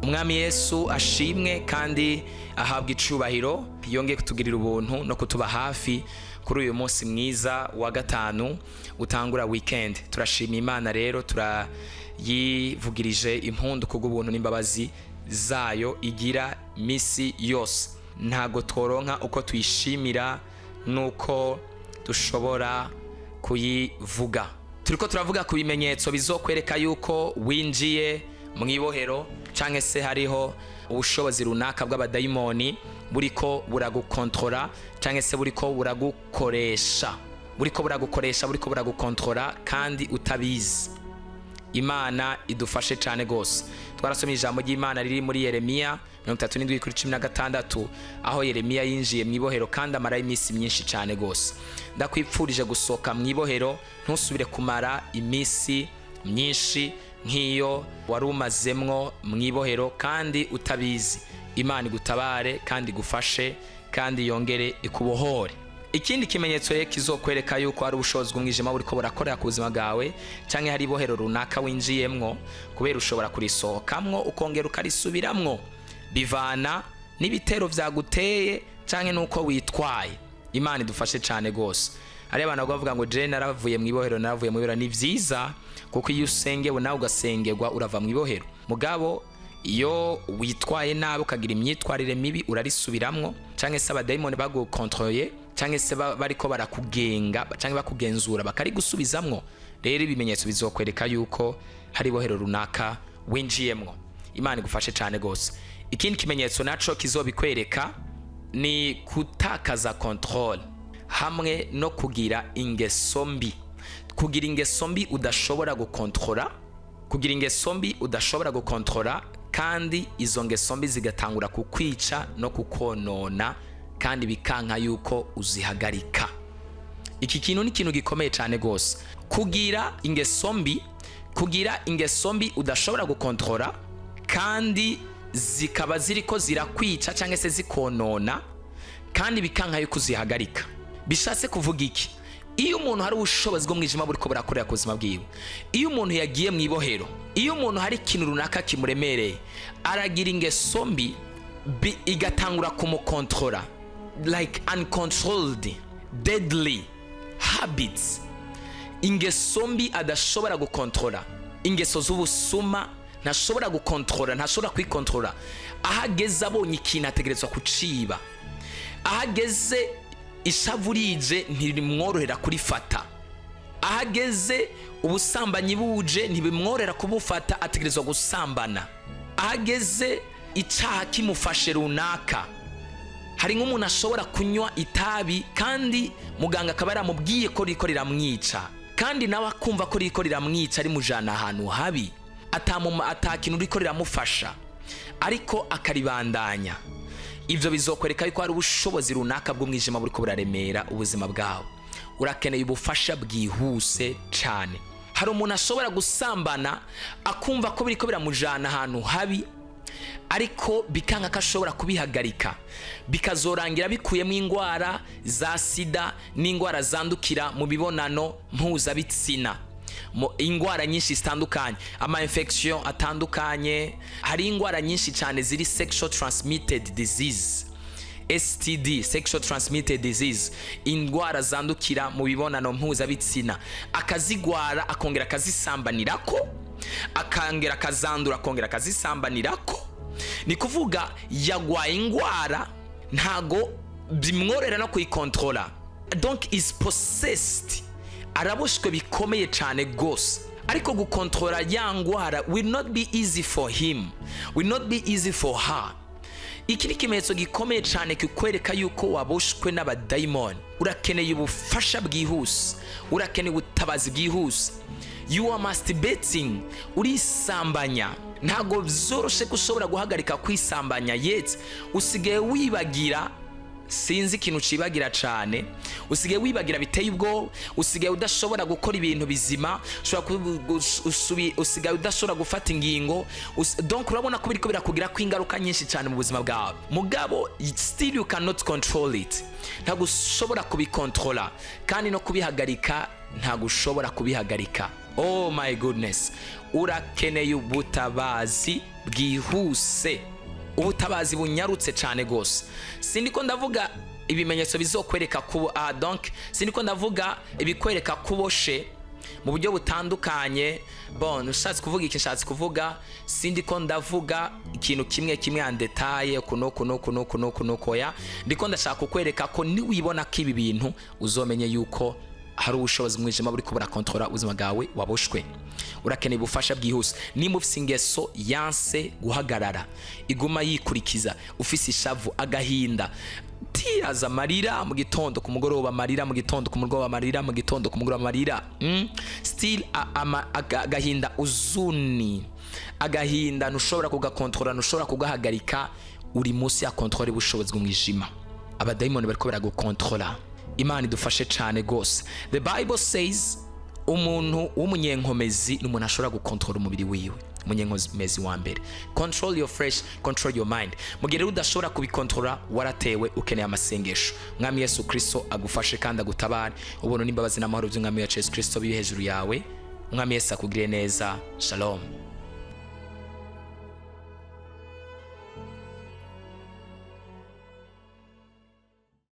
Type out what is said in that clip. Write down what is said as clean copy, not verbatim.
Umwami Yesu ashimwe kandi ahabwa icubahiro, yongeye kutugirira ubuntu no kutuba hafi kuri uyu munsi mwiza wa gatanu utangura weekend. Turashima Imana rero, turayivugirije impundu kubw'ubuntu n'imbabazi zayo igira misi yose. Ntago tworonka uko tuyishimira nuko dushobora kuyivuga. Turiko turavuga ku bimenyetso bizokwereka yuko winjiye mu ibohero canke se hariho ubushobozi runaka bw'abadayimoni buriko buragukontorora canke se buriko buragukoresha, buriko buragukoresha, buriko buragukontorora kandi utabizi. Imana idufashe cyane rwose. Twarasomye ijambo ry'Imana riri muri Yeremiya 37 kuri 16, aho Yeremiya yinjiye mu ibohero kandi amarayo iminsi myinshi cyane rwose. Ndakwipfurije gusohoka mu ibohero, ntusubire kumara iminsi myinshi nk'iyo wari umazemwo mu ibohero kandi utabizi. Imana igutabare kandi igufashe kandi yongere ikubohore. Ikindi kimenyetso rero kizokwereka yuko hari ubushobozi bw'umwijima buriko burakorera ku buzima bwawe canke hari ibohero runaka winjiyemwo, kubera ushobora kurisohokamwo ukongera ukarisubiramwo, bivana n'ibitero vyaguteye canke n'uko witwaye. Imana idufashe cane gose. Hariyo abantu bavuga ngo: "Je naravuye mu ibohero, naravuye mu ibohero." Ni vyiza, kuko iyo usengewe nawe ugasengerwa urava mu ibohero. Mugabo iyo witwaye nabi, ukagira imyitwarire mibi, urarisubiramwo, canke se abadayimoni bagukontroye canke se bariko barakugenga canke bakugenzura bakarigusubizamwo. Rero ibimenyetso bizokwereka yuko hari ibohero runaka winjiyemwo. Imana igufashe cane gose. Ikindi kimenyetso naco kizobikwereka ni gutakaza contrôle hamwe no kugira ingeso mbi, kugira ingeso mbi udashobora gukontorora, kugira ingeso mbi udashobora gukontorora, kandi izo ngeso mbi zigatangura kukwica no kukonona kandi bikanka yuko uzihagarika. Iki kintu ni ikintu gikomeye cyane rwose, kugira ingeso mbi, kugira ingeso mbi udashobora gukontorora kandi zikaba ziriko zirakwica cyangwa se zikonona kandi bikanka yuko uzihagarika. Bishatse kuvuga iki? Iyo umuntu hari ubushobozi bw'umwijima buriko burakorera ku buzima bwiwe, iyo umuntu yagiye mu ibohero, iyo umuntu hari ikintu runaka kimuremereye, aragira ingeso mbi igatangura kumukontorora, like uncontrolled deadly habits, ingeso mbi adashobora gukontorora, ingeso z'ubusuma ntashobora gukontorora, ntashobora kwikontorora. Aho ageze abonye ikintu ategerezwa kuciba. Aho ageze ishavu rije ntirimworohera kurifata. Aho ageze ubusambanyi buje ntibimworohera kubufata, ategerezwa gusambana. Aho ageze icaha kimufashe runaka, hari nk'umuntu ashobora kunywa itabi kandi muganga akaba yaramubwiye ko riko riramwica, kandi nawe akumva ko riko riramwica, rimujana ahantu habi, ata kintu riko riramufasha, ariko akaribandanya. Ibyo bizokwereka yuko hari ubushobozi runaka bw'umwijima buriko buraremera ubuzima bwawe, urakeneye ubufasha bwihuse cyane. Hari umuntu ashobora gusambana akumva ko biriko biramujana ahantu habi, ariko bikanga ko ashobora kubihagarika, bikazorangira bikuyemo indwara za sida n'indwara zandukira mu mibonano mpuzabitsina, indwara nyinshi zitandukanye, ama infection atandukanye. Hari indwara nyinshi cyane ziri sexual transmitted disease, STD, sexual transmitted disease, indwara zandukira mu bibonano mpuzabitsina. Akazigwara, akongera akazisambanirako, akongera akazandura, akongera akazisambanirako. Ni kuvuga yagwaye indwara, ntago bimworera no kuyikontrola, donc is possessed, araboshwe bikomeye cyane rwose. Ariko gukontrola ya ndwara will not be easy for him, will not be easy for her. Iki ni ikimenyetso gikomeye cyane kikwereka yuko waboshwe n'abadayimoni, urakeneye ubufasha bwihuse, urakeneye ubutabazi bwihuse. You are masturbating, urisambanya, ntabwo byoroshe ko ushobora guhagarika kwisambanya. Yetse usigaye wibagira, sinzi ikintu ucibagira cyane, usigaye wibagira biteye ubwoba, usigaye udashobora gukora ibintu bizima, ushobora usigaye udashobora gufata ingingo. Donc urabona ko biriko birakugira ko ingaruka nyinshi cyane mu buzima bwawe, mugabo still you cannot control it, ntabwo ushobora kubikontrola, kandi no kubihagarika ntabwo ushobora kubihagarika. Oh my goodness, urakeneye ubutabazi bwihuse, ubutabazi bunyarutse cyane rwose. Sindiko ndavuga ibimenyetso bizokwereka ku donc sindiko ndavuga ibikwereka kuboshe mu buryo butandukanye. Bon, ushatse kuvuga iki? Nshatse kuvuga, sindiko ndavuga ikintu kimwe kimwe en détail, kuno kuno kuno kuno kuno koya. Ndiko ndashaka kukwereka ko niwibona ko ibi bintu, uzomenye yuko hari ubushobozi mwijima buri kubura kontrola ubuzima bwawe, waboshwe, urakeneye ubufasha bwihuse. Nimba ufise ingeso yanse guhagarara, iguma yikurikiza, ufise ishavu, agahinda, tiraza amarira mu gitondo, ku mugoroba amarira, mu gitondo, ku mugoroba amarira, mu gitondo, ku mugoroba amarira, Still agahinda uzuni, agahinda ntushobora kugakontorora, ntushobora kugahagarika, uri munsi ya contrôle y'ubushobozi bw'umwijima, abadayimoni bariko baragukontorora. Imana idufashe cyane rwose. The Bible says umuntu w'umunyenkomezi ni umuntu ashobora gukontorora umubiri wiwe. Umunyenkomezi wa mbere, control your flesh, control your mind. Mu gihe rero udashobora kubikontorora, waratewe, ukeneye amasengesho. Mwami Yesu Kristo agufashe kandi agutabare. Ubuntu n'imbabazi n'amahoro by'Umwami wacu Yesu Kristo biri hejuru yawe. Umwami Yesu akugire neza. Shalom.